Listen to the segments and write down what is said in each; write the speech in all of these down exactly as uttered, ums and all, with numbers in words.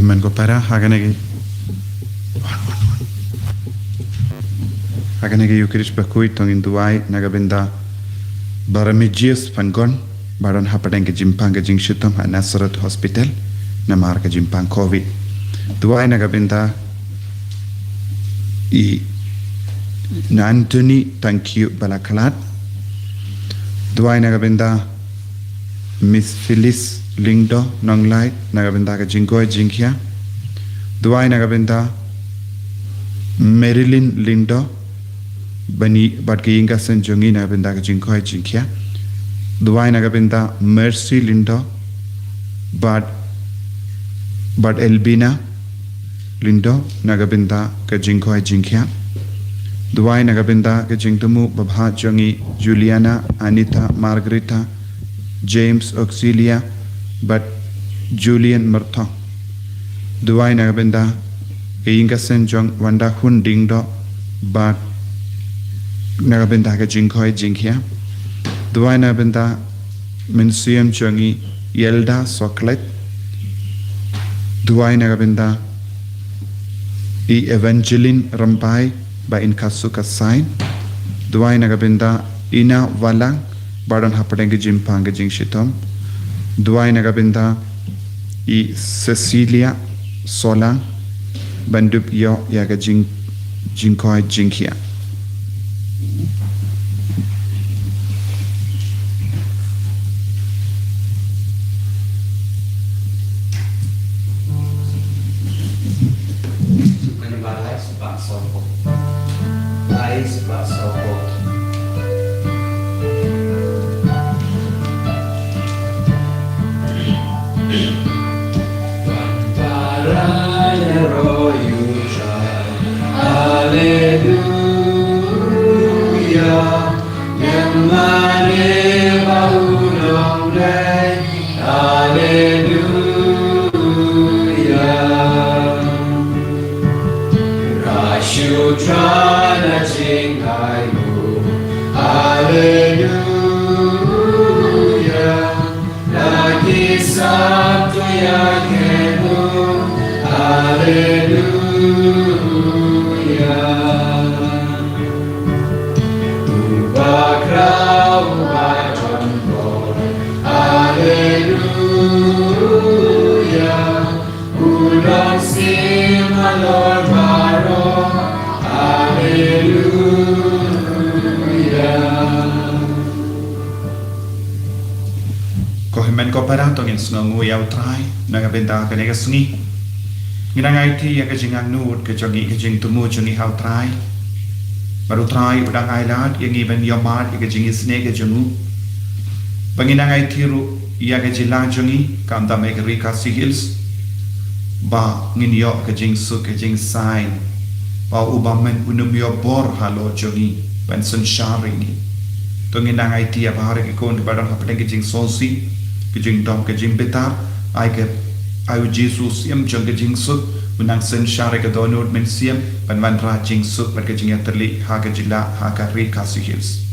Amen ko para, ha kane ka, ha kane ka Eucharist bakhuid to ngin duwai na ka bynta ba Remigius Panggon, ba don hapdeng ka jingpang ka jingshitom ha Nazareth Hospital namar ka jingpang covid. Duwai na ka bynta i Anthony Tangkiu Balakhalat. Duwai na ka bynta Miss Phyllis Lyngdoh Nonglait na ka bynta ka jingkoit jingkhia. Duwai na ka bynta Marilyn Lyngdoh bad ka ïing ka sem jong i na ka bynta ka jingkoit jingkhia. Duwai na ka bynta Mercy Lyngdoh bad, bad Elbina Lyngdoh na ka bynta ka jingkoit jingkhia. Duwai na ka bynta ka jingthmu babha jong i Juliana, Anita, Margarita, James, Auxilia bad Julian Myrthong. Duwai na ka bynta ka ïing ka sem jong Wanda Hun Dingdoh bad na ka bynta ka jingkoit jingkhia. Duwai na ka bynta mynsiem jong i Yelda Soklet. Duwai na ka bynta i Evangeline Rampai ba in ka suk ka sain. Duwai na ka bynta Ina Walang ba don hapdeng ka jingpang ka jingshitom. Duwai na ka bynta i Cecilia Solang ban dup ïoh ïa ka jing, jingkoit jingkhia. Alleluia. Alleluia. Rashu trana jingai mu. Alleluia. Lagi satu ya kenu. Alleluia. Uba krau uba tonbor. Alleluia. Ulang sim halor baroh. Alleluia. Ko hynmen ko para, to ngin sngewnguh ïa U Trai na ka bynta kane ka sngi. Ngin nang aiti ïa ka jingangnud ka jong ngi, ka jingthmu jong ngi ha U Trai. Bad U Trai u dang ailad ïa ngi ban ïohmad ïa ka jingisynei ka jong u. Ba ngin nang aiti ruh ïa ka jylla jong ngi, khamtam ïa ka Ri Khasi Hills, ba ngin ïoh ka jingsuk ka jingsain, ba u bymman un ym ïoh bor halor jong ngi ban synshar ïa ngi. To ngin nang aiti ïa baroh ki khun kiba don hapdeng ka jingsngewsih, ka jingdom, ka jingbitar. Ai ka, ai U Jisu Siem jong ka jingsuk un nang synshar ïa ka dohnud mynsiem ban wanrah jingsuk bad ka jingïatylli ha ka jylla, ha ka Ri Khasi Hills.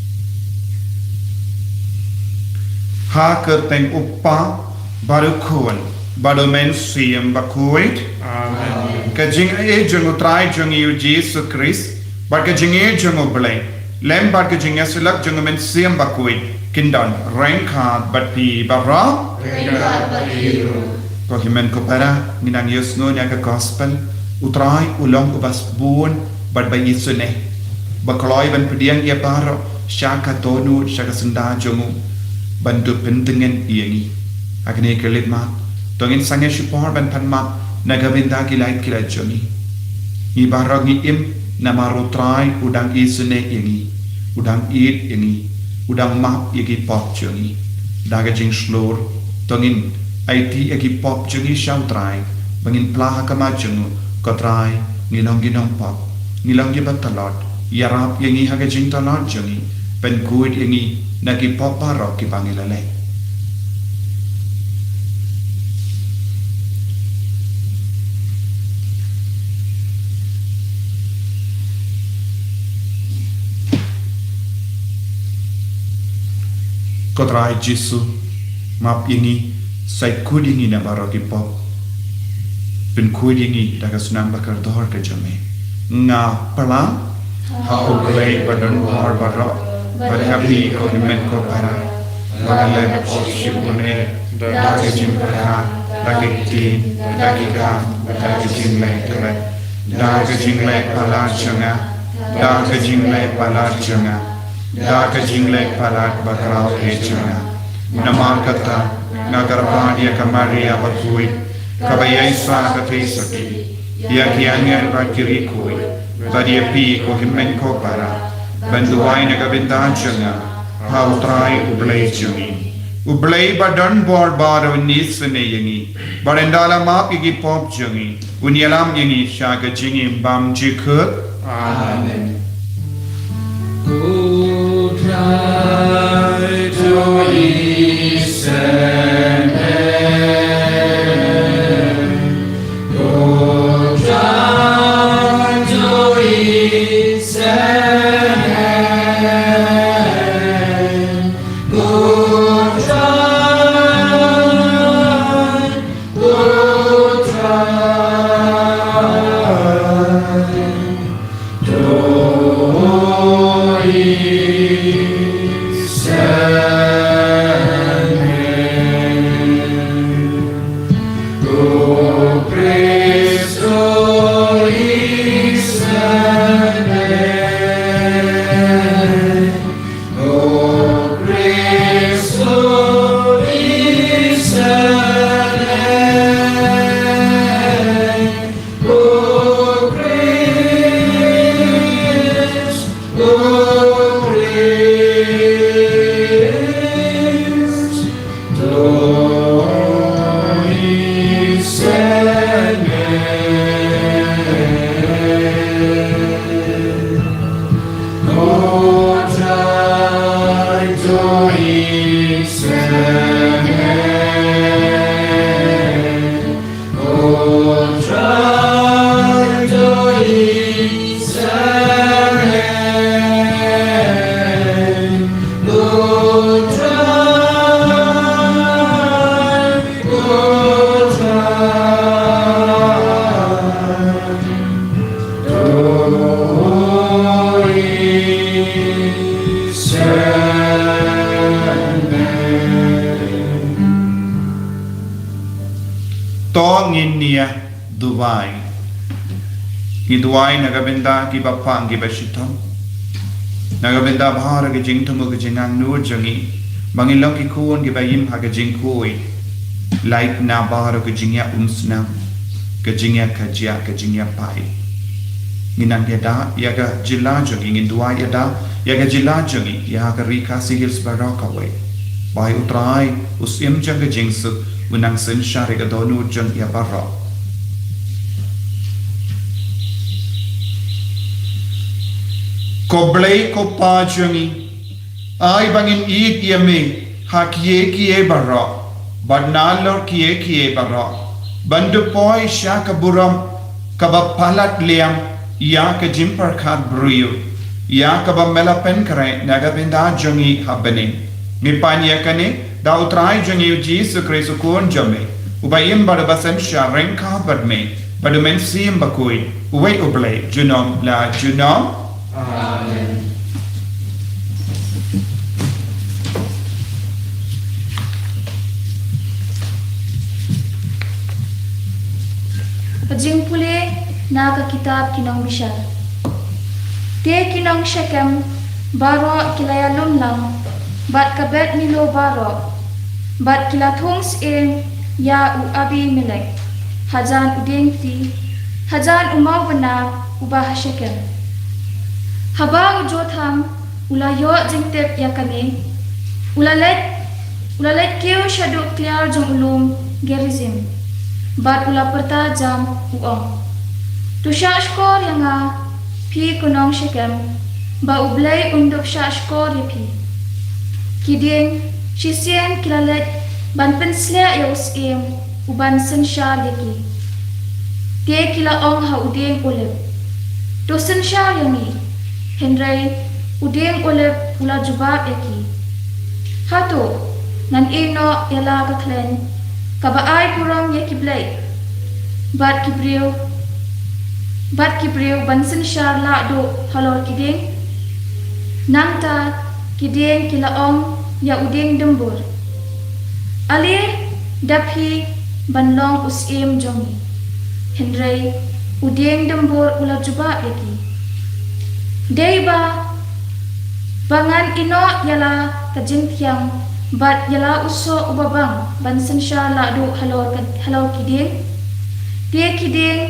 Ha ka kyrteng U Kpa bad U Khun bad U Mynsiem Bakhuid. Amen. Ka jingaiei jong U Trai jong ngi U Jisu Khrist bad ka jingïeit jong U Blei, lem bad ka jingïasyllok jong U Mynsiem Bakhuid, kin don ryngkat bad phi baroh. Ryngkat bad phi ruh. Ko hynmen ko para, ngin nang ïohsngew ïa ka gospel. U Trai u long uba sbun bad ba isynei, ba kloi ban pdiang ïa baroh sha ka dohnud, sha ka syndah jong u, ban dup pyntngen ïa ngi. Ha kane ka leit map, to ngin sangeh shipor ban pan map na ka bynta ki lait ki lait jong ngi. Ngi baroh ngi im namar U Trai u dang isynei ïa ngi, u dang ïeit ïa ngi, u dang map ïa ki pop jong ngi. Da ka jingshlur, to ngin aiti ïa ki pop jong ngi sha U Trai, ba ngin phla ha khmat jong u, Ko Trai, ngi long ki nongpop, ngi long kiba tlot, ïarap ïa ngi ha ka jingtlot jong ngi, pynkhuid ïa ngi na ki pop baroh kiba ngi la leh. Ko Trai Jisu, map ïa ngi, sa khuid ïa ngi na baroh ki pop. Pynkhuid ïa ngi da ka snam bakordor ka jong me. Nga pyrshang ha U Blei badonbor baroh, bad ha phi ko hynmen ko para, ba nga la leh shisha une da ka jingpyrkhat, da ka ktien, da ka kam, da ka jingleh khlem, da ka jingleh palat jong nga, da ka jingleh palat jong nga, da ka jingleh palat bakhraw eh jong nga. Namar kata nga kyrpad ïa ka Maria Bakhuid, kaba ïai sa ka theisotti ïa ki angel bad ki riewkhuid, bad ïa phi ko hynmen ko para, ban duwai na ka bynta jong nga ha U Trai U Blei jong ngi. U Blei badonbor baroh un isynei ïa ngi, bad un da la map ïa ki pop jong ngi, un ïalam ïa ngi sha ka jingim bymjukut. Amen. To ngin ïa duwai. Ngi duwai na ka bynta kiba pang kiba shitom, na ka bynta baroh ka jingthmu ka jingangnud jong ngi, ba ngin long ki khun kiba im ha ka jingkhuid, lait na baroh ka jingïaumsnam, ka jingïakajia, ka jingïapai. Ngin nang ïada ïa ka jylla jong ngi, ngin duwai ïada ïa ka jylla jong ngi, ïa ka Ri Khasi Hills baroh kawei. Ba U Trai, U Syiem jong ka jingsuk, un nang synshar ïa ka dohnud jong ngi baroh. Ko Blei ko Pa jong ngi, ai ba ngin ïeit ïa me ha kiei kiei baroh, bad nalor kiei kiei baroh, ban da poi sha ka burom kaba palat liam ïa ka jingpyrkhat briew, ïa kaba me la pynkhreh na ka bynta jong ngi ha bneng. Ngi pan ïa kane da U Trai jong ngi U Jisu Khrist U Khun jong me, uba im bad uba synshar ryngkat bad me bad U Mynsiem Bakhuid, uwei U Blei junom la junom. Amen. Ka jingpule na ka kitab Ki Nongbishar. Te ki nong Shekem baroh ki la ïalum lang bad ka bet Milo baroh, bad ki la thung syiem ïa u Abimelek hajan u dieng kti, hajan u mawbynna uba ha Shekem. Haba u Jotham u la ïoh jingtip ïa kane, u la leit, u la leit kiew shaduh kliar jong u lum Gerizim, bad u la pyrta jam, u ong: To shah shkor ïa nga, phi ko nong Shekem, ba U Blei un dup shah shkor ïa phi. Ki dieng shisien ki la leit ban pynslieh ïa u syiem uban synshar ïa ki. Te ki la ong ha u dieng olib: To synshar ïa ngi. Hynrei u dieng olib u la jubab ïa ki: Hato ngan ïehnoh ïa la ka khleiñ kaba ai burom ïa ki blei? bad ki briew, bad ki briew ban synshar lah duh halor ki dieng. Nangta ki dieng ki la ong ïa u dieng dymbur, Ale da phi ban long u syiem jong ngi. Hynrei u dieng dymbur u la jubab ïa ki, Dei ba ba ngan ïehnoh ïa la ka jingthiang bad ïa la u soh uba bang ban synshar lah duh halor ka, halor ki dieng. Te ki dieng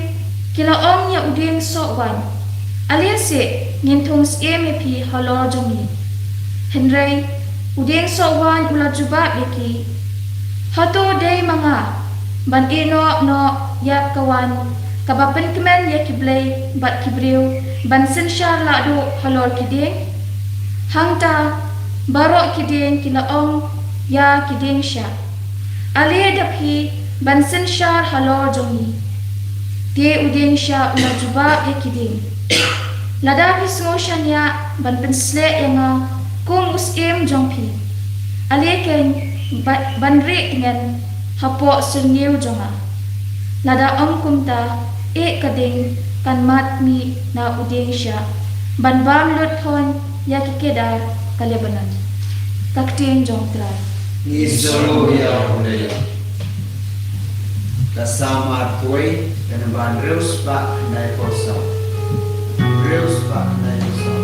ki la ong ïa u dieng soh waiñ, Ale seh, ngin thung syiem ïa phi halor jong ngi. Hynrei u dieng soh waiñ u la jubab ïa ki, Hato dei ma nga ban ïehnoh noh ïa ka waiñ kaba pynkmen ïa ki blei bad ki briew ban synshar lah duh halor ki dieng? Hangta baroh ki dieng ki la ong ïa ki dieng shah, Ale da phi ban synshar halor jong ngi. Te u dieng shah u la jubab ïa ki dieng, Lada phi sngew shaniah ban pynsleh ïa nga kum u syiem jong phi, ale keiñ ba-, ban rieh tngen hapoh syrngiew jong nga. Lada ym kumta, eh ka ding kan mad mih na u dieng shah ban bam lut thoiñ ïa ki kedar ka Lebanon. Ka ktien jong u Trai. Ngi sngewbha ïa u Blei. Ka Salm arphew, ka namba hynriewspah khyndaiphew saw. Hynriewspah khyndaiphew saw.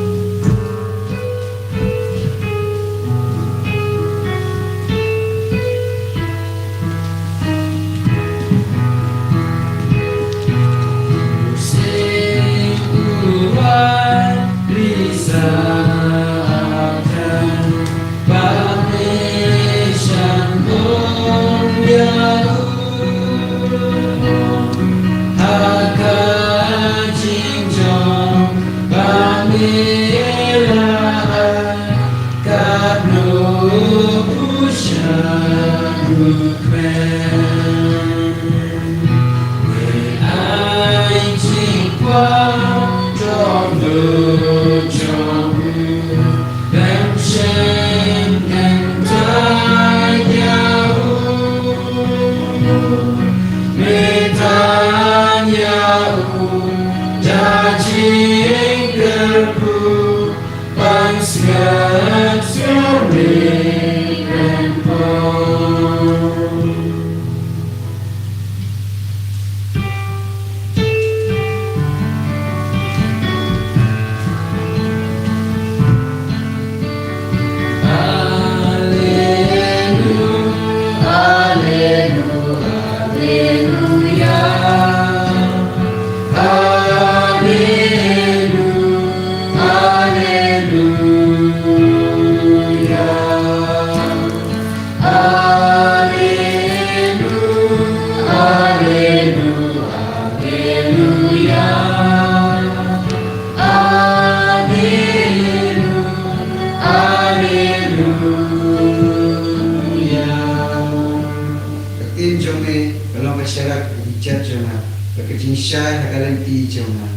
Ka ktien jong me ka long ka sharak ïa ki jait jong nga, bad ka jingshai ha ka lynti jong nga.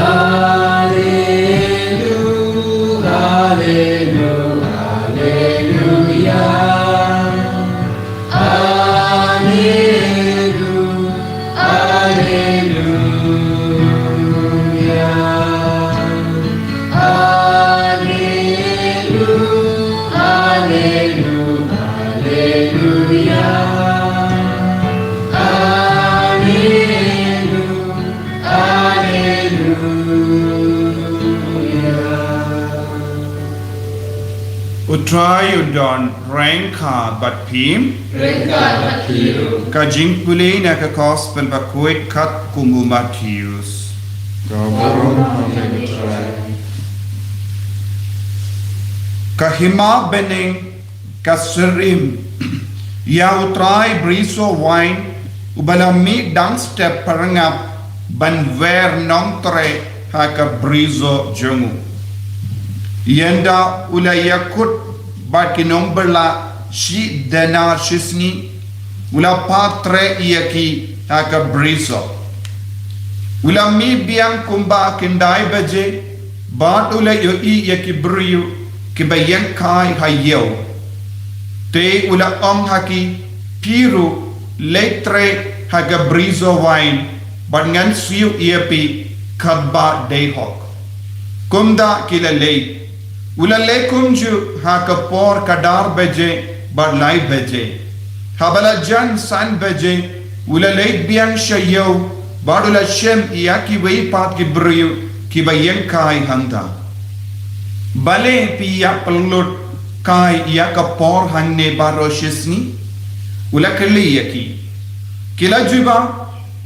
Alleluia, alleluia, alleluia, alleluia. Alleluia, alleluia, alleluia. U Trai un don ryngkat bad phi. Ryngkat bad phi ruh. Ka jingpule na ka Gospel bakhuid katkum u Mathaios. Ka burom ïa u Trai. Ka hima bneng ka synrim ïa u trai brisoh waiñ uba la mih dang step pyrngap ban wer nongtrei ha ka brisoh jong u. Ynda u la ïakut bad ki nongbylla shi denar shisngi, u la phah trei ïa ki ha ka brisoh. U la mih biang kumba khyndai baje, bad u la ïohi ïa ki briew kiba ïeng kai ha ïew. Te u la ong ha ki, Phi ruh leit trei ha ka brisoh wain, bad ngan siew ïa phi katba dei hok. Kumta ki la leit. U la leit kumjuh ha ka por khadar baje bad lai baje. Haba la jan san baje, u la leit biang sha ïew, bad u la shem ïa kiwei pat ki briew kiba ïeng kai hangta. Balei phi ïa pynlut kai ïa ka por hangne baroh shi sngi? U la kylli ïa ki. Ki la jubab,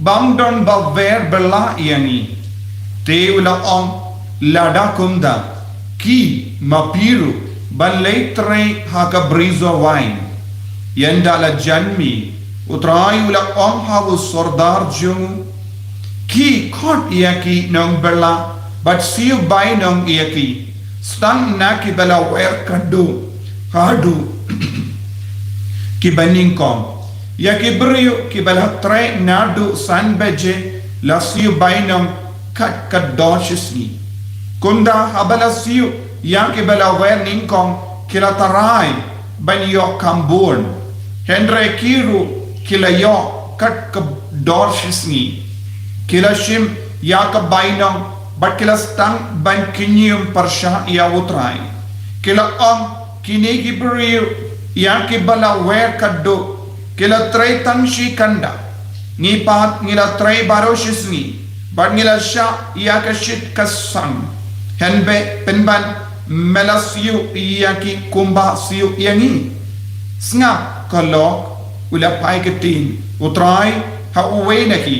bym don ba wer bylla ïa ngi. Te u la ong, lada kumta, khie ma phi ruh ban leit trei ha ka brisoh wain. Ynda la jan miet, u Trai u la ong ha u sordar jong u, khie khot ïa ki nongbylla bad siew bainong ïa ki, sdang na kiba la wer khadduh haduh kiba nyngkong. Ïa ki briew kiba la trei naduh san baje la siew bainong kat ka dor shi sngi. Kumta haba la siew ïa kiba la wer nyngkong, ki la tharai ban ïoh kham bun. Hynrei ki ruh ki la ïoh kat ka dor shi sngi. Ki la shim ïa ka bainong bad ki la sdang ban kynñium pyrshah ïa u Trai. Ki la ong, kine ki briew ïa kiba la wer khadduh, ki la trei tang shi kynda. Ngi pat ngi la trei baroh shi sngi bad ngi la shah ïa ka shit ka san. Hynrei pynban me la siew ïa ki kumba siew ïa ngi. Sngap ka lok, u la phai ktien u Trai ha uwei na ki.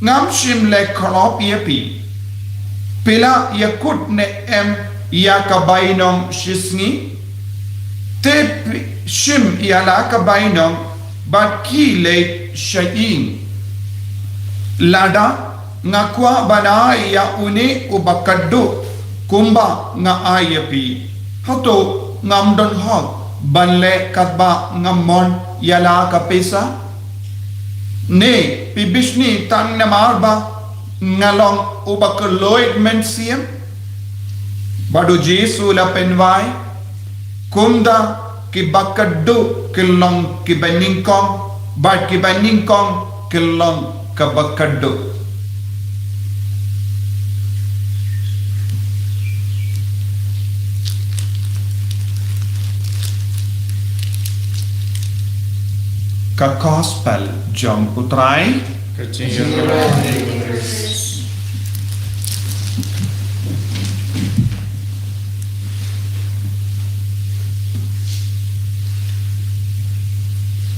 Ngam shym la khlop ïa phi. Phi la ïakut ne em ïa ka bainong shi sngi? Te phi shim ïa la ka bainong bad khie leit sha ïing. Lada nga kwah ban ai ïa une uba khadduh kumba nga ai ïa phi, hato ngam don hok ban leh katba nga mon ïa la ka pisa? Ne phi bishni tang namar ba nga long uba kylluid mynsiem? Bad u Jisu u la pynwai, kumta kiba khadduh ki long kiba nyngkong, bad kiba nyngkong ki long kaba khadduh. Ka Gospel jong u Trai. Ka jingïaroh.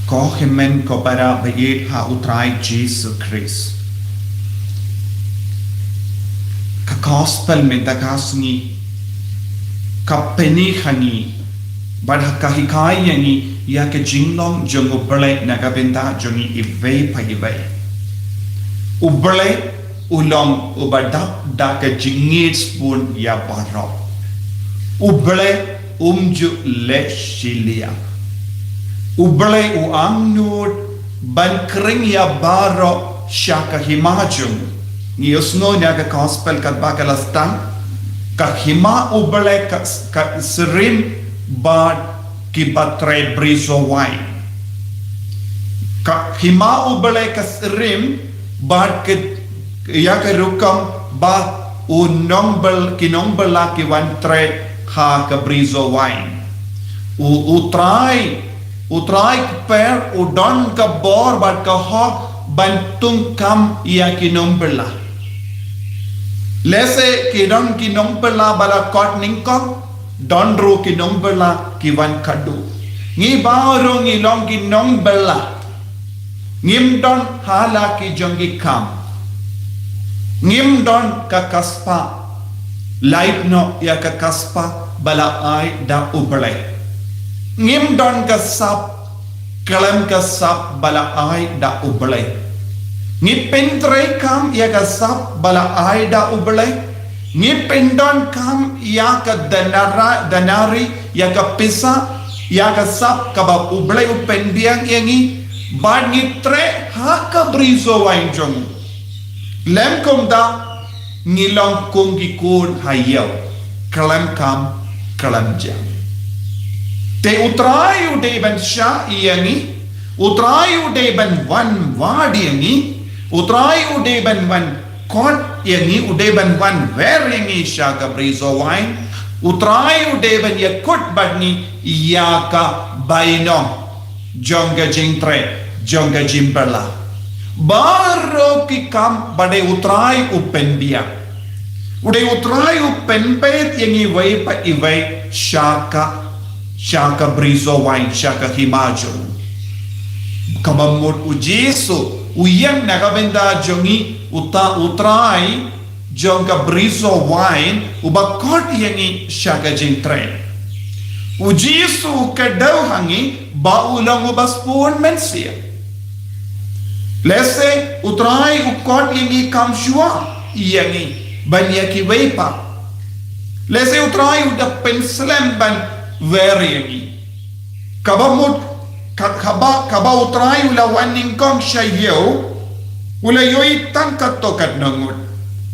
Ko hynmen ko para ba ïeit ha u Trai Jisu Khrist. Ka Gospel mynta ka sngi ka pyni ha ngi bad ka hikai ïa ngi ïa ka jinglong jong u Blei na ka bynta jong ngi iwei pa iwei. U Blei u long uba dap da ka jingngeit sbun ïa baroh. U Blei um ju leh shiliang. U Blei u angnud ban khring ïa baroh sha ka hima jong u. Ngi ïohsngew na ka Gospel katba ka la sdang, ka hima u Blei ka, ka syriem bad kiba trei brisoh wain. Ka hima u Blei ka syriem bad ki, ïa ka rukom ba u nongbyl-, ki nongbylla ki wan trei ha ka brisoh wain. U, u Trai, u Trai kper u don ka bor bad ka hok ban thung kam ïa ki nongbylla. Lehse ki don ki nongbylla ba la khot nyngkong, don ruh ki nongbylla ki wan khadduh. Ngi baroh ngi long ki nongbylla. Ngim don ha la ki jong ki kam. Ngim don ka kyrpad. Lait noh ïa ka kyrpad ba la ai da u Blei. Ngim don ka sap khlem ka sap ba la ai da u Blei. Ngi pyntrei kam ïa ka sap ba la ai da u Blei. Ngi pyndonkam ïa ka denara-, denari, ïa ka pisa, ïa ka sap kaba u Blei u pynbiang ïa ngi, bad ngi trei ha ka brisoh wain jong u. Lem kumta ngi long kum ki khun ha ïew, khlem kam khlem jam. Te u Trai u dei ban shah ïa ngi, U Trai u dei ban wan wad ïa ngi. U Trai u dei ban wan kot ïa ngi, u dei ban wan wer ïa ngi sha ka brisoh wain. U Trai u dei ban ïakut bad ngi ïa ka bainong jong ka jingtrei, jong ka jingbylla. Baroh ki kam ba dei U Trai u pynbiang. U dei U Trai u pynbeit ïa ngi iwei pa iwei sha ka, sha ka brisoh wain, sha ka hima jong u. Kaba mut U Jisu u ïeng na ka bynta jong ngi, uta U Trai jong ka brisoh wain, uba kot ïa ngi sha ka jingtrei. U Jisu u kdew ha ngi ba u long uba sbun mynsiem. Lehse U Trai u kot ïa ngi kam shuwa ïa ngi ban ïa kiwei pat. Lehse U Trai u da pynslem ban wer ïa ngi. Kaba mut, ka-, kaba, kaba U Trai u la wan nyngkong sha ïew, u la ïohi tang katto katne ngut.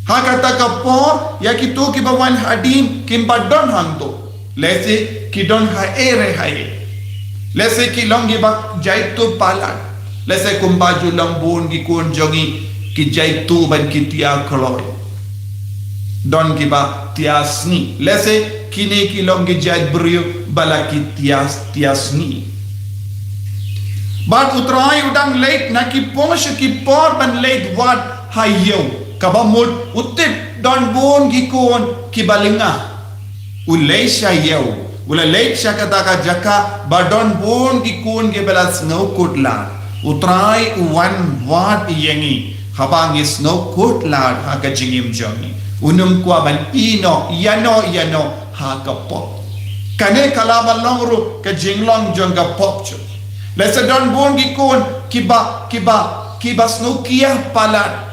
Ha kata ka por, ïa kito kiba wan hadien, kim pat don hangto. Lehse ki don haei re haei. Lehse ki long kiba jaituh palat. Lehse kumba ju long bun ki khun jong ngi ki jaituh ban ki tia kloi. Don kiba tia sngi. Lehse kine ki long ki jait briew ba la ki tia, tia sngi. Bad U Trai u dang leit na ki por sha ki por ban leit wad ha ïew. Kaba mut u tip don bun ki khun kiba lynga. U leit sha ïew, u la leit sha kata ka jaka ba don bun ki khun kiba la sngewkhuslai. U Trai u wan wad ïa ngi haba ngi sngewkhuslai ha ka jingim jong ngi. Um kwah ban ïehnoh, ïehnoh, ïehnoh ha ka pop. Kane ka lah ban long ruh ka jinglong jong ka pop jong ngi. Lehse don bun ki khun kiba, kiba, kiba sngewkhia palat.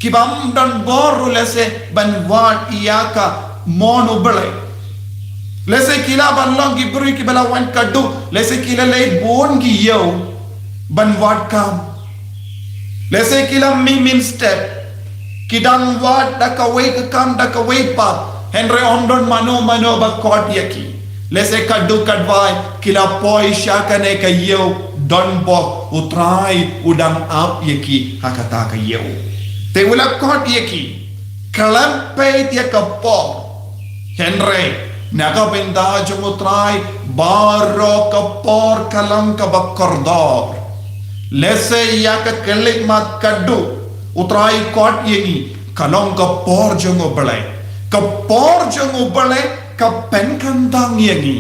Kiba ym don bor ruh lehse ban wad ïa ka mon U Blei. Lehse ki lah ban long ki briew kiba la wan khadduh, lehse ki la leit bun ki ïew ban wad kam. Lehse ki la mih mynstep, ki dang wad da kawei ka kam da kawei pat, hynrei ym don mano mano ba kot ïa ki. Lehse khadduh khadwai ki la poi sha kane ka ïew donbok, U Trai u dang ap ïa ki ha kata ka ïew. Te u la kot ïa ki, khlem peit ïa ka por. Hynrei na ka bynta jong U Trai baroh ka por ka long kaba kordor. Lehse ïa ka khyllipmat khadduh U Trai kot ïa ngi, ka long ka por jong U Blei. Ka por jong U Blei ka pynkyntang ïa ngi.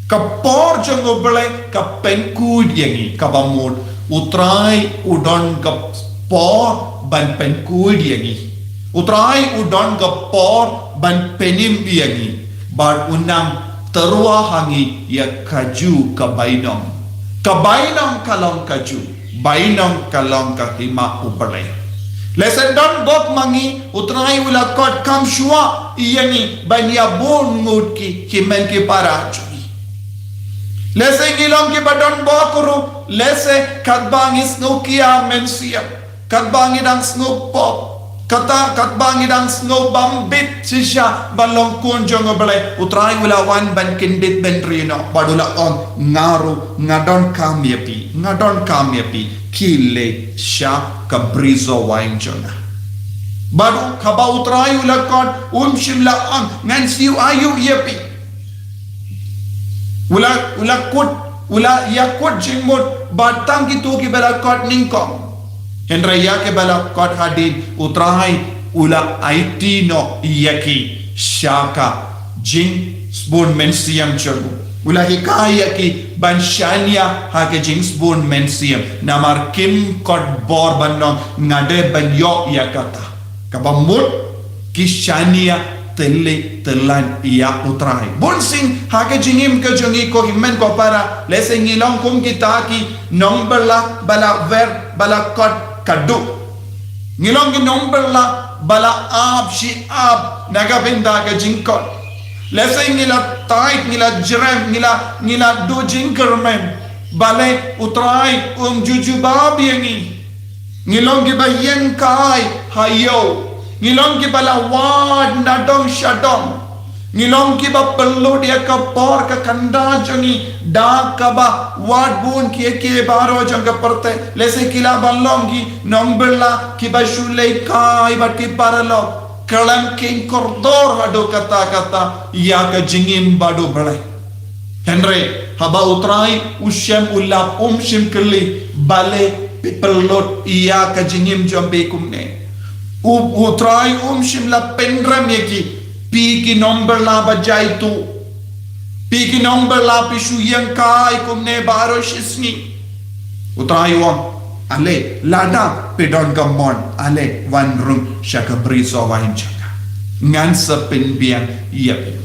Ka por jong U Blei ka pynkhuid ïa ngi. Kaba mut U Trai u don ka por ban pynkhuid ïa ngi. U Trai u don ka por ban pynim ïa ngi. Bad u nang tyrwa ha ngi ïa kajuh ka bainong. Ka bainong ka long kajuh. Bainong ka long ka hima U Blei. Lehse donbok ma ngi, U Trai u la kot kam shuwa ïa ngi ban ïa bun ngut ki hynmen ki para jong ngi. Lehse ngi long kiba donbok ruh, lehse katba ngi sngewkhia mynsiem, katba ngi dang sngewpop, kata katba ngi dang sngew bam bit shisha ban long khun jong U Blei, U Trai u la wan ban kyndit bynriew noh, bad u la ong, nga ruh nga donkam ïa phi, nga donkam ïa phi, khie leit sha ka brisoh wain jong nga. Bad kaba U Trai u la kot, um shym la ong, ngan siew aïu ïa phi. U la, u la kut, u la ïakut jingmut bad tang kito kiba la kot nyngkong. Hynrei ïa kiba la kot hadien, U Trai u la aiti noh ïa ki sha ka jingsbun mynsiem jong u. U la hikai ïa ki ban shaniah ha ka jingsbun mynsiem. Namar kim kot bor ban ong, nga dei ban ïoh ïa kata. Kaba mut ki shaniah tylli tyllan ïa U Trai. Bunsien ha ka jingim ka jong ngi ko hynmen ko para, lehse ngi long kum kita ki nongbylla ba la wer, ba la kot khadduh. Ngi long ki nongbylla ba la ap shi ap na ka bynta ka jingkot. Lehse ngi la tied, ngi la jrem, ngi la, ngi la duh jingkyrmen. Balei U Trai um ju jubab ïa ngi. Ngi long kiba ïeng kai ha ïew. Ngi long kiba la wad na dong sha dong. Ngi long kiba pynlut ïa ka por ka khynda jong ngi da kaba wad bun kiei kiei baroh jong ka pyrthei. Lehse ki lah ban long ki nongbylla kiba shu lehkai bad ki paralok, khlem kheiñ kordor haduh katta katta ïa ka jingim bad U Blei. Hynrei haba U Trai u shem u lap, um shym kylli balei phi pynlut ïa ka jingim jong phi kumne. U, U Trai um shym la pynrem ïa ki, phi ki nongbylla ba jaituh, phi ki nongbylla phi shu ïeng kai kumne baroh shi sngi. U Trai u ong, ale, lada phi don ka mon, ale, wan rung sha ka bri sohwain jong nga. Ngan sa pynbiang ïa phi.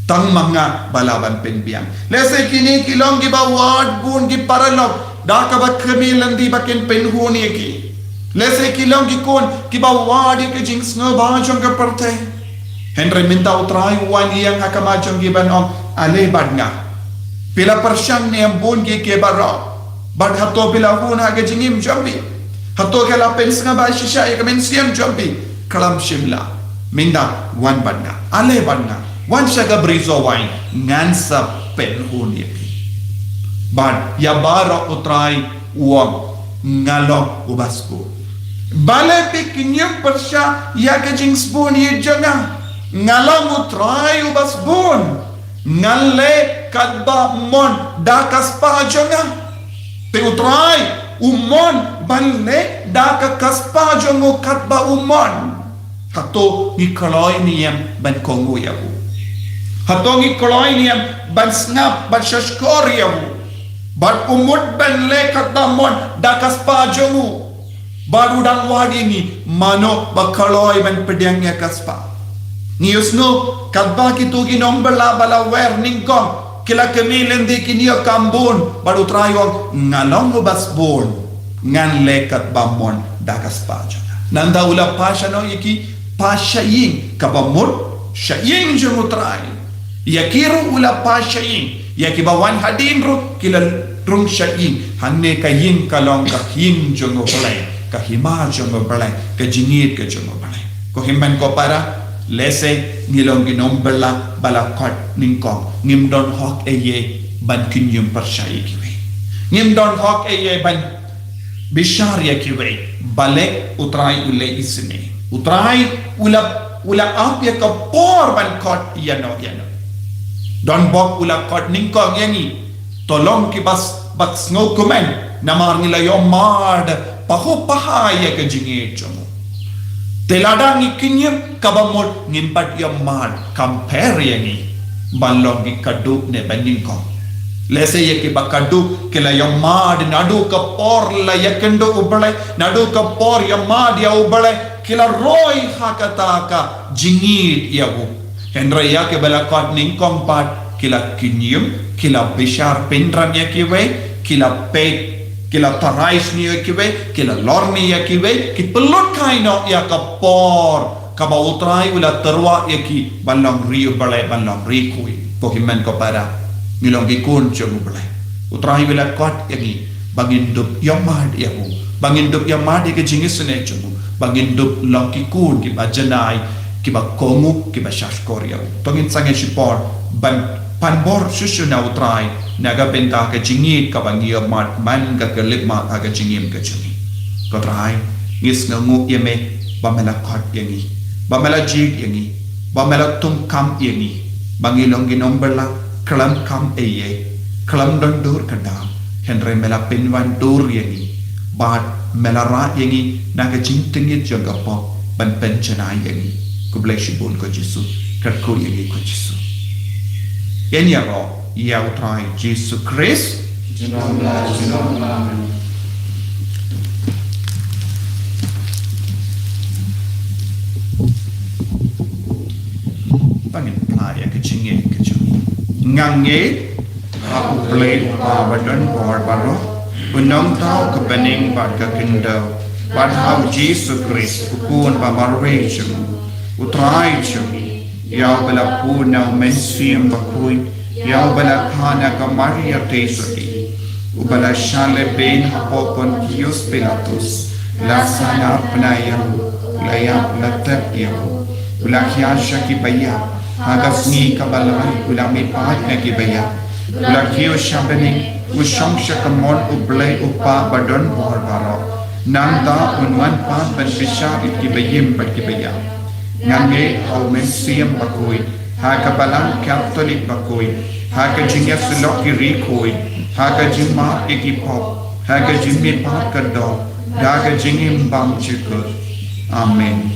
Tang ma nga ba lah ban pynbiang. Lehse kine ki long kiba wad bun ki paralok da kaba kmie lynti ba kin pynhun ïa ki. Lehse ki long ki khun kiba wad ïa ka jingsngewbha jong ka pyrthei. Hynrei mynta U Trai u wan ïeng ha khmat jong ki ban ong, ale bad nga. Phi la pyrshang ne em bun kiei kiei baroh, bad hato phi la hun ha ka jingim jong phi? Hato ka la pynsngewbha shisha ïa ka mynsiem jong phi? Khlem shym la. Mynta wan bad nga, ale bad nga, wan sha ka bri sohwai, ngan sa pynhun ïa phi. Bad ïa baroh U Trai u ong, nga long uba sbun. Balei phi kynñium pyrshah ïa ka jingsbun ïa jong nga? Nga long U Trai uba sbun. Ngan leh katba mon da ka spah jong nga. Te U Trai u mon ban leh da ka, ka spah jong u katba u mon. Hato ngi kloi ne em ban kohnguh ïa u? Hato ngi kloi ne em ban sngap, ban shahshkor ïa u? Bad u mut ban leh katba mon da ka spah jong u. Bad u dang wad ïa ngi, mano ba kloi ban pdiang ïa ka spah? Ngi ïohsngew katba kito ki nongbylla ba la wer nyngkong ki la kmie lynti, kin ïoh kam bun, bad U Trai u ong, nga long uba sbun. Ngan leh katba mon da ka spah jong nga. Nangta u la pass noh ïa ki, pass sha ïing, kaba mut sha ïing jong U Trai. Ïa ki ruh u la pass sha ïing. Ïa kiba wan hadien ruh ki la rung sha ïing. Hangne ka ïing ka long ka ïing jong U Blei, ka hima jong U Blei, ka jingïeit ka jong U Blei. Ko hynmen ko para, lehse ngi long ki nongbylla ba la kot nyngkong, ngim don hok ei ei ban kynñium pyrshah ïa kiwei. Ngim don hok ei ei ban bishar ïa kiwei. Balei U Trai u leh isynei? U Trai u la, u la ap ïa ka por ban kot ïano ïano. Donbok u la kot nyngkong ïa ngi, to long kiba s-, ba sngewkmen, namar ngi la ïohmad pahuh paha ïa ka jingïeit jong u. Te lada ngi kynñium, kaba mut ngim pat ïohmad compare ïa ngi ban long ki khatduh ne ba nyngkong. Lehse ïa kiba khatduh ki la ïohmad naduh ka por la ïakynduh U Blei, naduh ka por ïohmad ïa U Blei, ki la roi ha kata ka jingïeit ïa u. Hynrei ïa kiba la kot nyngkong pat ki la kynñium, ki la bishar pynrem ïa kiwei, ki la peit, ki la tharai sniew ïa kiwei, ki la lorni ïa kiwei, ki pynlut kai noh ïa ka por kaba U Trai u la tyrwa ïa ki ban long ri U Blei, ban long ri khuid. Ko hynmen ko para, ngi long ki khun jong U Blei. U Trai u la kot ïa ngi ba ngin dup ïohmad ïa u, ba ngin dup ïohmad ïa ka jingisynei jong u, ba ngin dup long ki khun kiba janai, kiba kohnguh, kiba shahshkor ïa u. To ngin sangeh shipor ban pan bor shuh shuh na U Trai na ka bynta ka jingïeit kaba ngi ïohmad man ka khyllipmat ha ka jingim ka jong ngi. Ko Trai, ngi sngewnguh ïa me ba me la kot ïa ngi, ba me la jied ïa ngi, ba me la thungkam ïa ngi, ba ngi long ki nongbylla khlem kam ei ei, khlem don dur ka daw, hynrei me la pynwandur ïa ngi bad me la rah ïa ngi na ka jingtngit jong ka pop ban pynjanai ïa ngi. Khublei shibun ko Jisu. Kyrkhu ïa ngi ko Jisu. Ïa ngi ïaroh ïa U Trai Jisu Khrist. Junom la junom. Amen. Ba ngin phla ïa ka jingngeit ka jong ngi. Nga ngeit ha U Blei U Kpa ba don bor baroh, U Nongthaw ka bneng bad ka khyndew, bad ha U Jisu Khrist, U Khun ba marwei jong U, U Trai jong ngi, ïa uba la pun na U Mynsiem Bakhuid, ïa uba la kha na ka Maria Theisotti, uba la shah lehbeiñ hapoh Pontius Pilatus, la sahnarphna ïa u, u la ïap, la tep ïa u, u la hiar sha kiba ïap, Ha ka sngi kaba lai u la mihpat na ki baïap, u la kiew sha bneng, u shong sha kamon U Blei U Kpa badonbor baroh. Nangta un wan pat ban bishar ïa ki baïap bad ki baïap. Ngan ngeit ha U Mynsiem Bakhuid, ha ka Balang Katholik bakhuid, ha ka jingïasyllok ki riewkhuid, ha ka jingmap ïa ki pop, ha ka jingmihpat ka doh, da ka jingim bymjukut. Amen.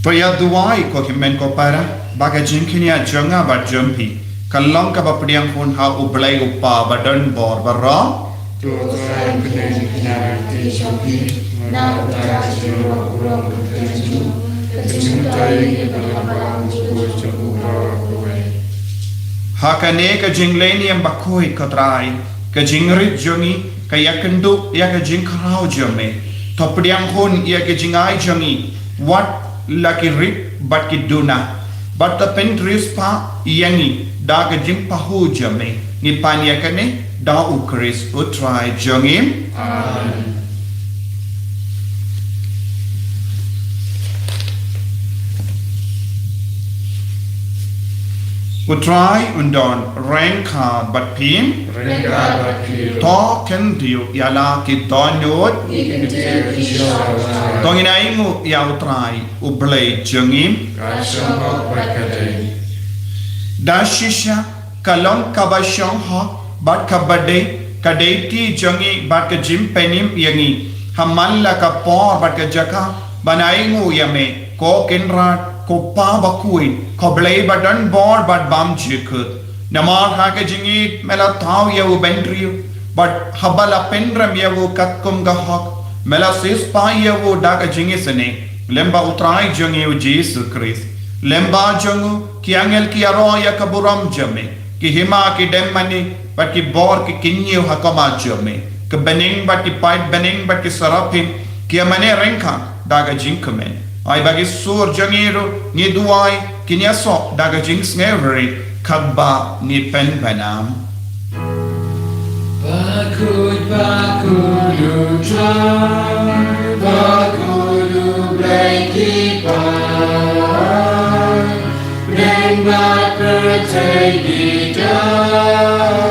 To ïa duwai ko hynmen ko para, ba ka jingkñia jong nga bad jong phi kan long kaba pdiang hun ha U Blei U Kpa badonbor baroh. To Trai, pdiang jingkñia ïa ka jong phi na ka bynta ka jingïaroh burom ka jong u, ka jingmyntoi ïa ka balang jong u baroh kawei. Ha kane ka jingleh niam bakhuid ko Trai, ka jingrit jong ngi ka ïakynduh ïa ka jingkhraw jong me. To pdiang hun ïa ka jingai jong ngi wat la ki rit bad ki duna, bad to pyntrei spah ïa ngi da ka jingpahuh jong me. Ngi pan ïa kane da U Khrist U Trai jong ngi. Amen. U Trai un don ryngkat bad phi. Ryngkat bad phi. To kyntiew ïa la ki dohnud. Ngi kyntiew ïa U Trai. To ngin ainguh ïa U Trai U Blei jong ngi. Ka shong hok bad ka dei. Da shisha ka long kaba shong hok bad kaba dei ka duty jong ngi bad ka jingpynim ïa ngi ha man la ka por bad ka jaka ban ainguh ïa me, ko Kynrad, ko Pa bakhuid, ko Blei badonbor bad bymjukut. Namar ha ka jingïeit me la thaw ïa u bynriew, bad haba la pynrem ïa u katkum ka hok, me la siewspah ïa u da ka jingisynei. Lem bad U Trai jong ngi U Jisu Khrist, lem bad jong u ki angel ki ïaroh ïa ka burom jong me. Ki hima ki dem mane bad ki bor ki kyñiew ha khmat jong me. Ki bneng bad ki paid bneng bad ki saraphim ki ïa mane ryngkat da ka jingkmen. Ai ba ki sur jong ngi ruh, ngi duwai, kin ïasoh da ka jingsngewrit katba ngi pynbna. Bakhuid, bakhuid U Trai, bakhuid U Blei ki paid, bneng bad pyrthei ki dap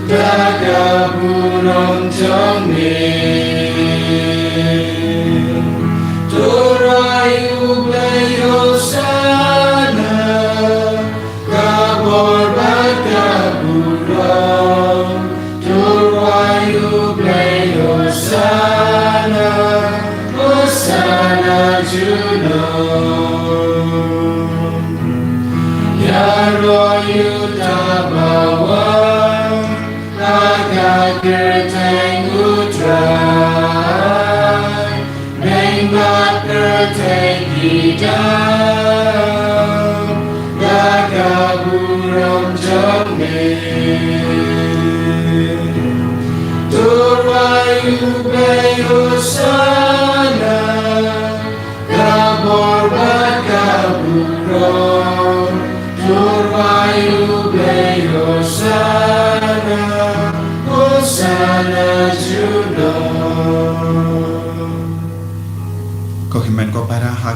da ka burom jong me. To rwai U Blei Hosana, ka bor bad ka burom. To rwai U Blei Hosana, Hosana junom. Ïaroh ïa uta uba wan ha ka kyrteng U Trai. Bneng bad pyrthei ki dap da ka burom jong me. To rwai U Blei Hosana,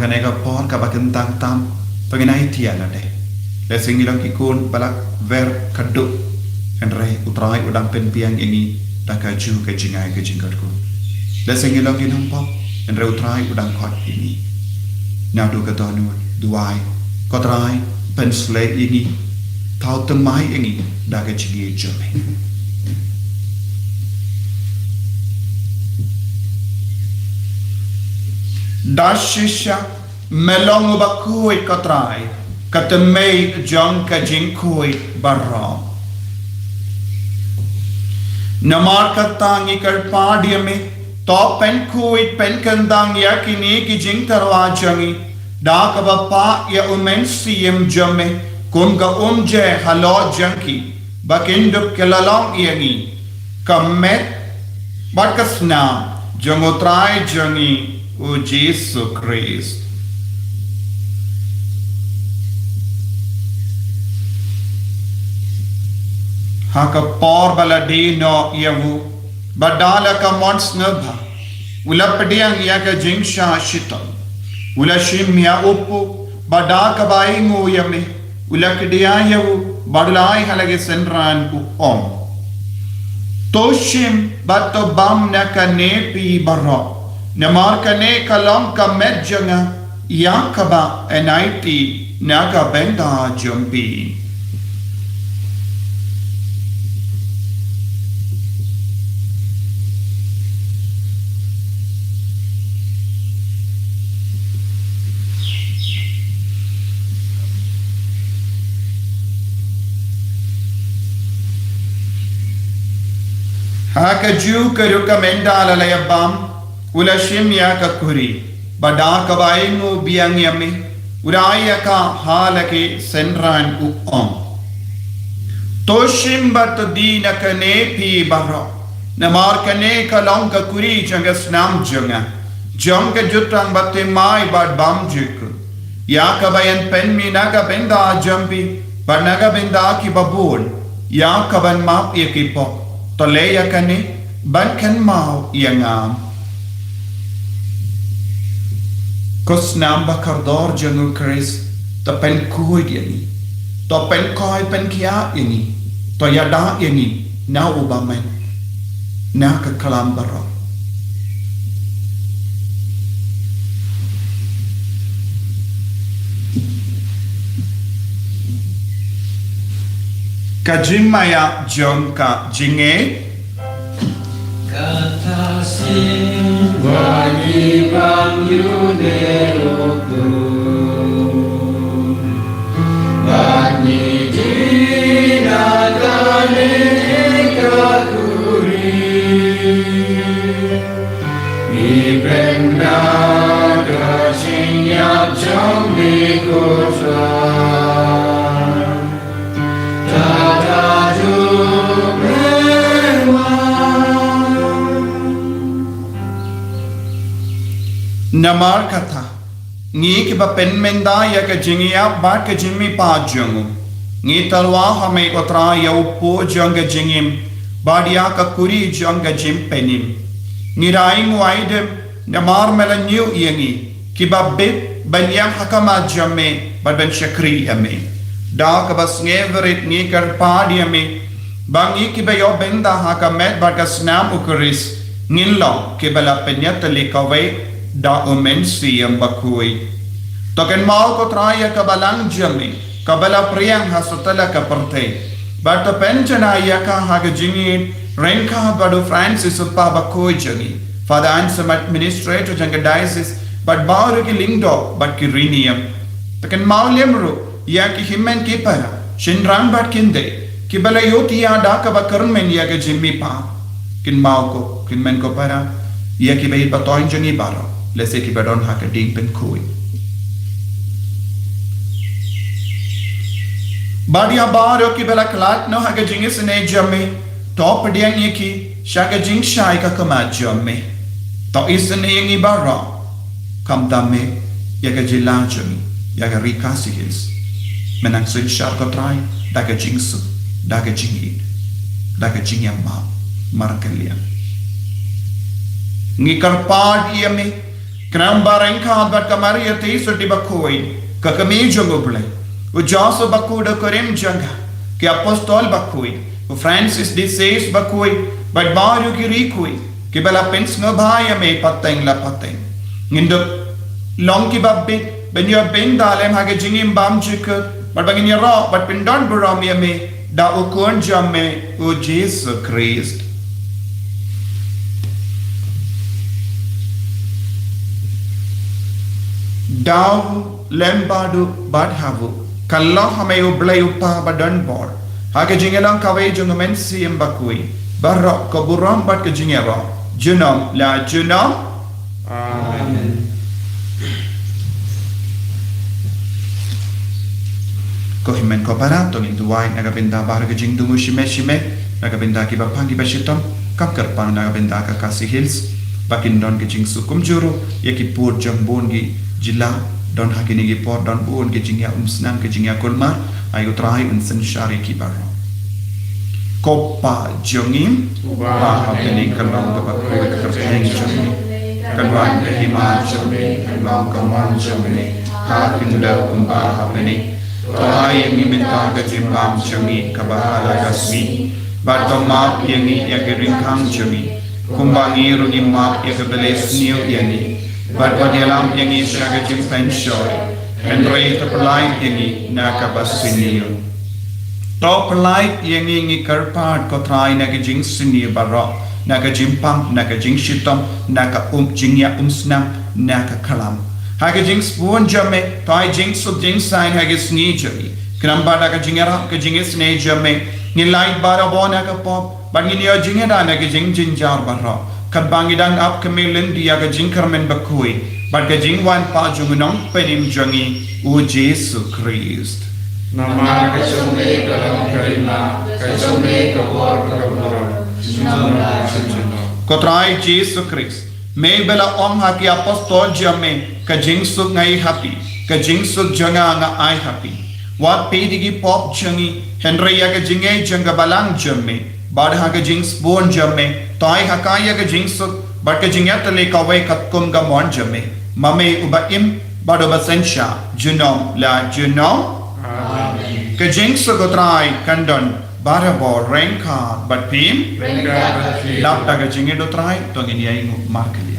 Kane ka por kaba kyntang tam, ba ngin aiti ïa lade. Lehse ngi long ki khun ba la kwer ka duk, hynrei U Trai u dang pynbiang ïa ngi da ka jong ka jingai ka jingkyrkhu. Lehse ngi long ki nongpop, hynrei U Trai u dang koit ïa ngi. Naduh ka dohnud, duwai, ko Trai, pynshlei ïa ngi, thaw thymmai ïa ngi da ka jingïeit jong me. Da shisha, me long uba khuid, ko Trai, ka tymmen jong ka jingkhuid baroh. Namar kata ngi kyrpad ïa me, to pynkhuid pynkyndang ïa kine ki jingtyrwa jong ngi, da kaba pah ïa U Mynsiem jong me kum ka umjer halor jong ki, ba kin dup ki la long ïa ngi ka met bad ka snam jong U Trai jong ngi U Jisu Khrist. Ha ka por ba la die noh ïa u, bad da la ka mon sngewbha, u la pdiang ïa ka jingshah shitom, u la shim ïa u puh, bad da kaba ainguh ïa me, u la kdiah ïa u, bad u la ai ha la ki synran, u ong: To shim bad to bam na kane phi baroh, namar kane ka long ka met jong nga, ïa kaba yn aiti na ka bynta jong phi. Ha kajuh ka rukom ynda la ïa bam, u la shim ïa ka kuri, bad da kaba ainguh biang ïa me, u la ai ïa ka ha la ki synran, u ong: To shim bad to die na kane phi baroh, namar kane ka long ka kuri jong ka snam jong nga, jong ka jutang bathymmai bad bymjukut, ïa kaba yn pynmih na ka bynta jong phi bad na ka bynta kiba bun, ïa kaban map ïa ki pop. To leh ïa kane ban kynmaw ïa nga. Ko snam ba kordor jong U Khrist, to pynkhuid ïa ngi, to pynkhuid pynkhiah ïa ngi, to ïada ïa ngi na u bymman, na ka khlam baroh. Ka jingmaïa jong ka jingngeit. Kata sien, wani bang yu ne rutu. Bani jina kane ka kuri. Ni penda ka jingïap jong me ko Trai. Namar kata, ngi kiba pynmynta ïa ka jingïap bad ka jingmihpat jong u, ngi tyrwa ha me ko Trai ïa u puh jong ka jingim, bad ïa ka kuri jong ka jingpynim. Ngi da ainguh aidem, namar me la ñiew ïa ngi, kiba bit ban ïeng ha khmat jong me, bad ban shakri ïa me. Da kaba sngewrit ngi kyrpad ïa me, ba ngi kiba ïoh bynta ha ka met bad ka snam U Khrist, ngin long kiba la pynïatylli kawei da U Mynsiem Bakhuid. To kynmaw ko Trai ïa ka balang jong me, kaba la phriang ha satlak ka pyrthei. Bad to pynjanai ïa ka ha ka jingïeit ryngkat bad u Francis u Kpa Bakhuid jong ngi, Father Anselm administrator jong ka diocese, bad baroh ki lyngdoh bad ki riewniam. To kynmaw lem ruh ïa ki hynmen ki para, shynrang bad kynthei, kiba la ïohthiah da kaba kyrmen ïa ka jingmihpat. Kynmaw ko, kynmen ko para, ïa ki baieit ba toiñ jong ngi baroh, lehse kiba don ha ka dieng pynkhuid. Bad ïa baroh kiba la khlad noh ha ka jingisynei jong me, to pdiang ïa ki sha ka jingshai ka khmat jong me. To isynei ïa ngi baroh, khamtam me, ïa ka jylla jong ngi, ïa ka Ri Khasi Hills. Me nang synshar ko Trai da ka jingsuk, da ka jingïeit, da ka jingïamap markylliang. Ngi kyrpad ïa me, Khnang ba ryngkat bad ka Maria te syrdi bakhuid, ka kmie jong U Blei, u Joseph bakhuid u kurim jong ka, ki apostol bakhuid, u Francis de Sales bakhuid, bad baroh ki riewkhuid kiba la pynsngewbha ïa me pateng la pateng, ngin dup long kiba bit ban ïoh bynta lem ha ka jingim bymjukut, bad ba ngin ïaroh bad pyndonburom ïa me da u Khun jong me, u Jisu Khrist. Daw lem bad u bad ha u, ka long ha me U Blei U Kpa ba don bor, ha ka jingïalong kawei jong U Mynsiem Bakhuid, baroh ka burom bad ka jingïaroh, junom la junom. Amen. Ko hynmen ko para, to ngin duwai na ka bynta baroh ka jingdum shimet shimet, na ka bynta kiba pang kiba shitom, kam kyrpang na ka bynta ka Khasi Hills, ba kin don ka jingsuk kumjuh ruh ïa ki pud jong bun ki jylla, don ha kine ki por don bun ki jingïa umsnam, ki jingïa kulmar, ai U Trai un synshar ïa ki baroh. Ko Pa jong ngi, uba ha bneng, ka long kaba khuid ka kyrteng jong me, kan wan ka hima jong me, kan long ka mon jong me ha khyndew kumba ha bneng. To ai ïa ngi mynta ka jingbam jong ngi kaba ha la ka sngi, bad to map ïa ngi ïa ki ryngkang jong ngi, kumba ngi ruh ngi map ïa kiba leh sniew ïa ngi, bad wat ïalam ïa ngi sha ka jingpynshoi, hynrei to pyllait ïa ngi na kaba sniew. To pyllait ïa ngi, ngi kyrpad ko Trai, na ka jingsniew baroh, na ka jingpang, na ka jingshitom, na ka um jingïa umsnam, na ka khlam. Ha ka jingsbun jong me, to ai jingsuk jingsaiñ ha ka sngi jong ngi. Khnang ba da ka jingïarap ka jingisynei jong me, ngin lait barabor na ka pop, bad ngin ïoh jingïada na ka jingjynjar baroh, katba ngi dang ap kmie lynti ïa ka jingkyrmen bakhuid bad ka jingwan pat jong u Nongpynim jong ngi, u Jisu Khrist. Namar ka jong me ka long ka ri, ka jong me ka bor, ka burom, junom la junom. Ko Trai Jisu Khrist, me ba la ong ha ki apostol jong me, ka jingsuk nga ai ha phi, ka jingsuk jong nga nga ai ha phi. Wat peit ïa ki pop jong ngi, hynrei ïa ka jingngeit jong ka balang jong me, bad ha ka jingsbun jong me, to ai ha ka ïa ka jingsuk bad ka jingïatylli kawei katkum ka mon jong me, ma me uba im bad uba synshar, junom la junom. Amen. Ka jingsuk U Trai kan don barabor ryngkat bad phi. Ryngkat bad phi. Lap da ka jingngeit U Trai, to ngin ïainguh markylliang.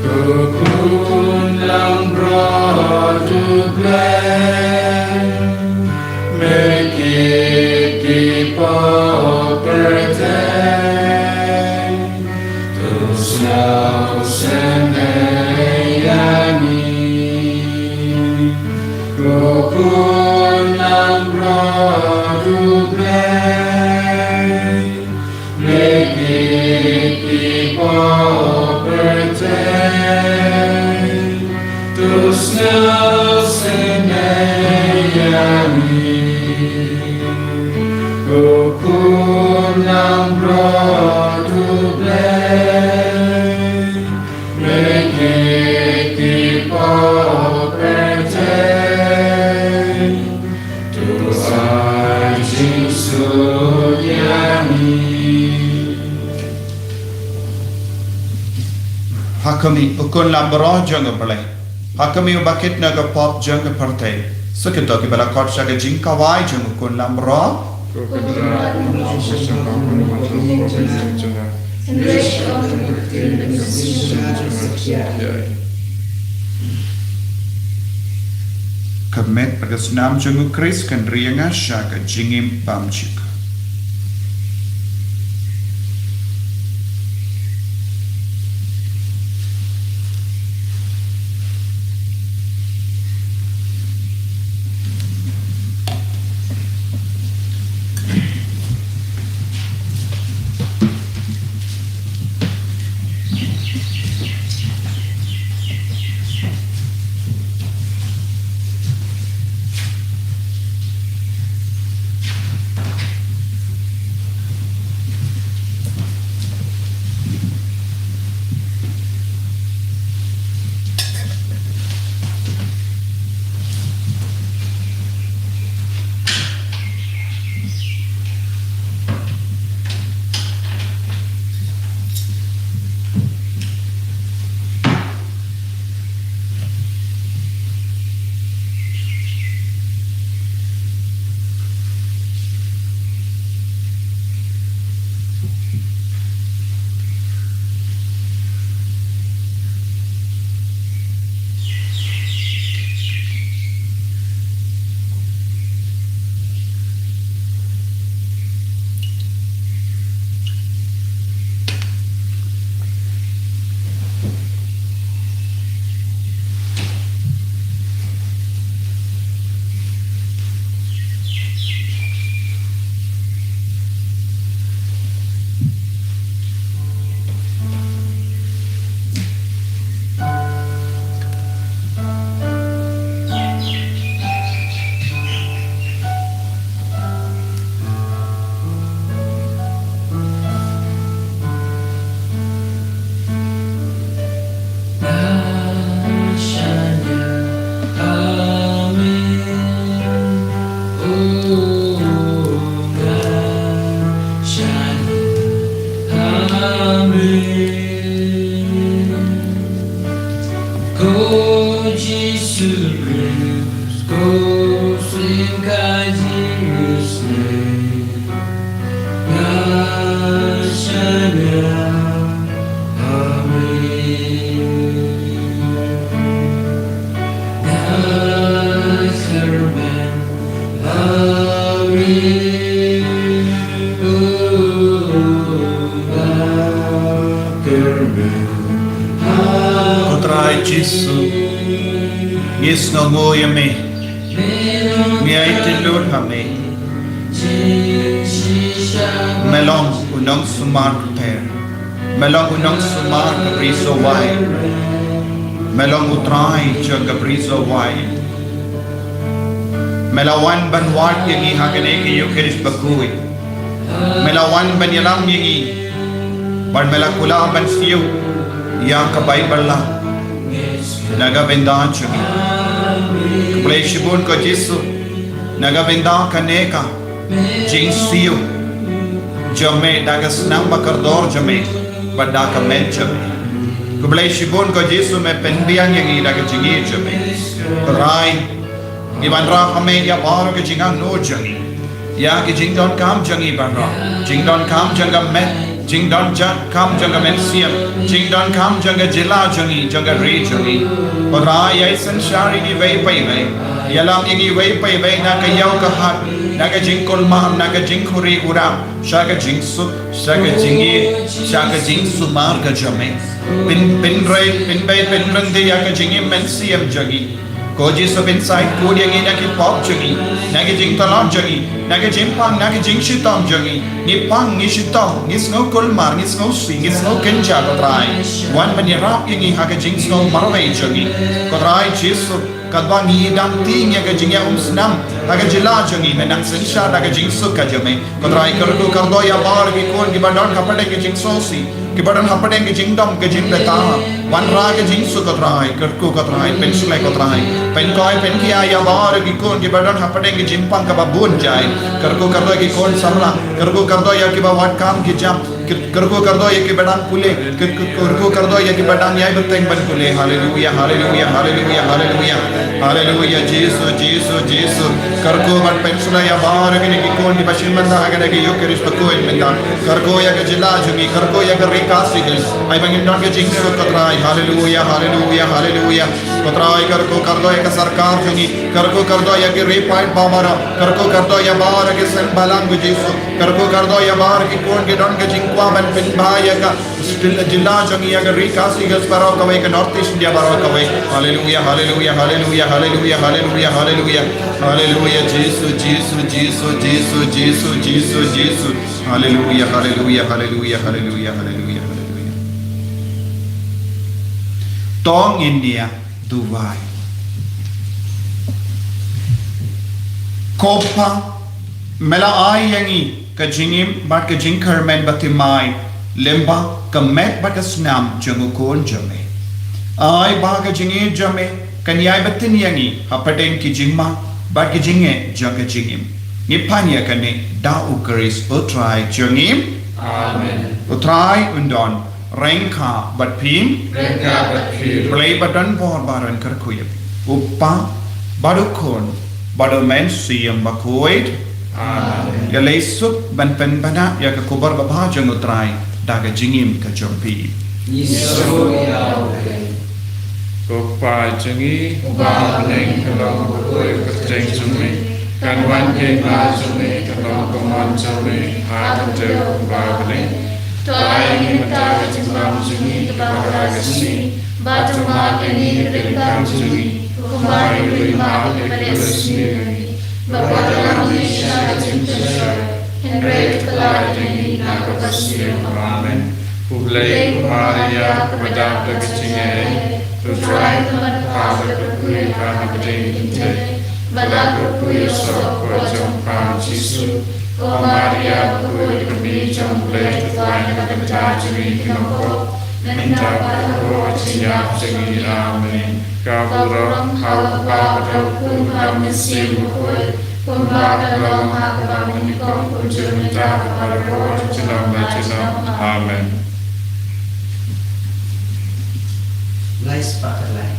Ko Khun langbrot U Blei, me kit ki pop pyrthei, to sngewsynei ïa ngi. Ko Khun langbrot U Blei, me kit ki pop pyrthei, to sngewsynei ïa ngi. Ko Khun langbrot U Blei, me kit ki pop pyrthei, to ai jingsuk ïa ngi. Ha khmih, ko Khun langbrot jong U Blei, ha khmih, uba kit na ka pop jong ka pyrthei. Sa kito kiba la khot sha ka jingkhawai jong ko Khun langbrot. Ka met bad ka snam jong U Khrist kan ri ïa nga sha ka jingim bymjukut. Ko Trai Jisu, ngi sngewnguh ïa me, ngi aiti lut ha me. Me long u nongsumar kper. Me long u nongsumar ka Bri Jowai. Me long u Trai jong ka Bri Jowai. Me la wan ban wad ïa ngi ha kane ka Ïukharist bakhuid. Me la wan ban ïalam ïa ngi. Bad me la kular ban siew ïa ka bai bylla na ka bynta jong ngi. Khublei shibun ko Jisu na ka bynta kane ka jingsiew jong me da ka snam ba kordor jong me bad da ka met jong me. Khublei shibun ko Jisu, me pynbiang ïa ngi da ka jingïeit jong me. Ko Trai, ngi wanrah ha me ïa baroh ka jingangnud jong ngi, ïa ka jingdonkam jong ngi baroh, jingdonkam jong ka met, jingdonkam jong ka mynsiem, jingdonkam jong ka jylla jong ngi, jong ka ri jong ngi. Ko Trai, ïai synshar ïa ngi iwei pa iwei, ïalam ïa ngi iwei pa iwei na ka ïew ka hat, na ka jingkulmar, na ka jingkhuri khura, sha ka jingsuk, sha ka jingïeit, sha ka jingsumar ka jong me. Pyn, pynrei, pynbeit, pynryntih ïa ka jingim mynsiem jong ngi. Ko Jisu, pynsaid khuid ïa ngi na ki pop jong ngi, na ki jingtlot jong ngi, na ki jingpang, na ki jingshitom jong ngi. Ngi pang, ngi shitom, ngi sngew kulmar, ngi sngew sih, ngi sngew kynja, ko Trai. Wan ban ïarap ïa ngi ha ka jingsngew marwei jong ngi. Ko Trai Jisu, katba ngi dang tieng ïa ka jingïaumsnam ha ka jylla jong ngi, me nang synshar da ka jingsuk ka jong me. Ko Trai, kyrkhu kyrdoh ïa baroh ki khun kiba don hapdeng ka jingsngewsih, kiba don hapdeng ka jingdom ka jingbitar. Wanrah ka jingsuk, ko Trai, kyrkhu, ko Trai, pynshlei, ko Trai. Pynkhuid pynkhia ïa baroh ki khun kiba don hapdeng ka jingpang kaba bun jai. Kyrkhu kyrdoh ïa ki khun samla, kyrkhu kyrdoh ïa kiba wad kam ki jam. Kyr-, kyrkhu kyrdoh ïa kiba dang pule. Kyr-, kyr-, kyrkhu kyrdoh ïa kiba dang ïai bteng ban pule. Haleluya, haleluya, haleluya, haleluya. Haleluya, Jisu, Jisu, Jisu. Kyrkhu ban pynshlei ïa baroh kine ki khun kiba shim bynta ha kane ka Ïukharist bakhuid mynta. Kyrkhu ïa ka jylla jong ngi, kyrkhu ïa ka ri Khasi Hills. Ai ba ngin don ka jingsuk, ko Trai. Haleluya, haleluya, haleluya. Ko Trai, kyrkhu kyrdoh ïa ka sorkar jong ngi, kyrkhu kyrdoh ïa ki ri paidbah baroh, kyrkhu kyrdoh ïa baroh ki seng balang, ko Jisu. Kyrkhu kyrdoh ïa baroh ki khun ki don ka jingkwah ban pynbha ïa ka jylla jong ngi, ïa ka ri Khasi Hills baroh kawei, ka North East India baroh kawei. Haleluya, haleluya, haleluya, haleluya, haleluya, haleluya. Haleluya, Jisu, Jisu, Jisu. Haleluya, haleluya, haleluya, haleluya, haleluya, haleluya. To ngin ïa duwai. Ko Pa, me la ai ïa ngi ka jingim bad ka jingkyrmen bathymmai lyngba ka met bad ka snam jong u Khun jong me. Ai ba ka jingïeit jong me kan ïai btin ïa ngi hapdeng ki jingma bad ki jingeh jong ka jingim. Ngi pan ïa kane da U Khrist U Trai jong ngi. Amen. U Trai un don ryngkat bad phi. Ryngkat bad phi. Blei ba don bor baroh un kyrkhu ïa phi. U Kpa bad U Khun bad U Mynsiem Bakhuid. Amen. Ïaleh suk ban pynbna ïa ka khubor babha jong U Trai da ka jingim ka jong phi. Ngi sngew ïa U Blei. Ko Kpa jong ngi uba ha bneng, kan long bakhuid ka kyrteng jong me, kan wan ka hima jong me, kan long ka mon jong me ha ka dei kumba ha bneng. To ai ïa ngi mynta ka jinglong jong ngi kaba ha ka sngi, bad to map ïa ngi ka donkam jong ngi, kumba ngi ruh ngi map ïa kiba la sniew ïa ngi, bad wat ïalam ngi sha ka jingpynshoi, hynrei to pyllait ïa ngi na kaba sniew. Amen. U Blei, ko Maria kaba dap da ka jingaiei, U Trai u don bad pha, la kyrkhu ïa pha na ka bynta ki kynthei, bad la kyrkhu ïa u soh ka jong pha U Jisu. Ko Maria bakhuid, ka Kmie jong U Blei, to duwai na ka bynta jong ngi ki nongpop, mynta bad ha ka por jingïap jong ngi. Amen. Ka burom ha U Kpa bad ha U Khun bad ha U Mynsiem Bakhuid, kumba ka la long ha kaba mynnyngkong, kumjuh mynta bad baroh junom la junom. Amen. Lai spah ka lai.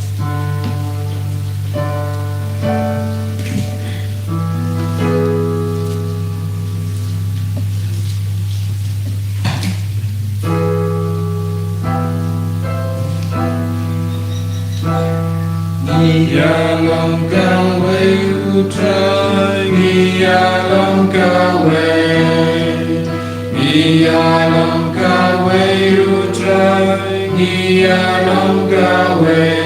Ngi ïa long Long kawei u Trai, ngi ïa long kawei. Ngi ïa long kawei u Trai, ngi ïa long kawei.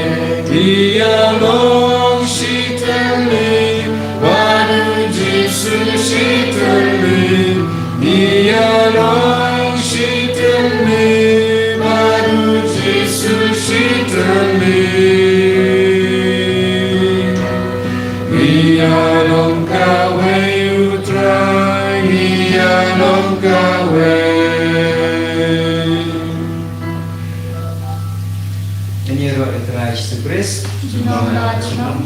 Ngi ïa long shitylli bad u Jisu shitylli. Ngi ïa long shitylli bad u Jisu shitylli. Ngi ïa long kawei u Trai, ngi ïa long kawei. Ngi ïa long u Trai Jisu Khrist. Junom la junom.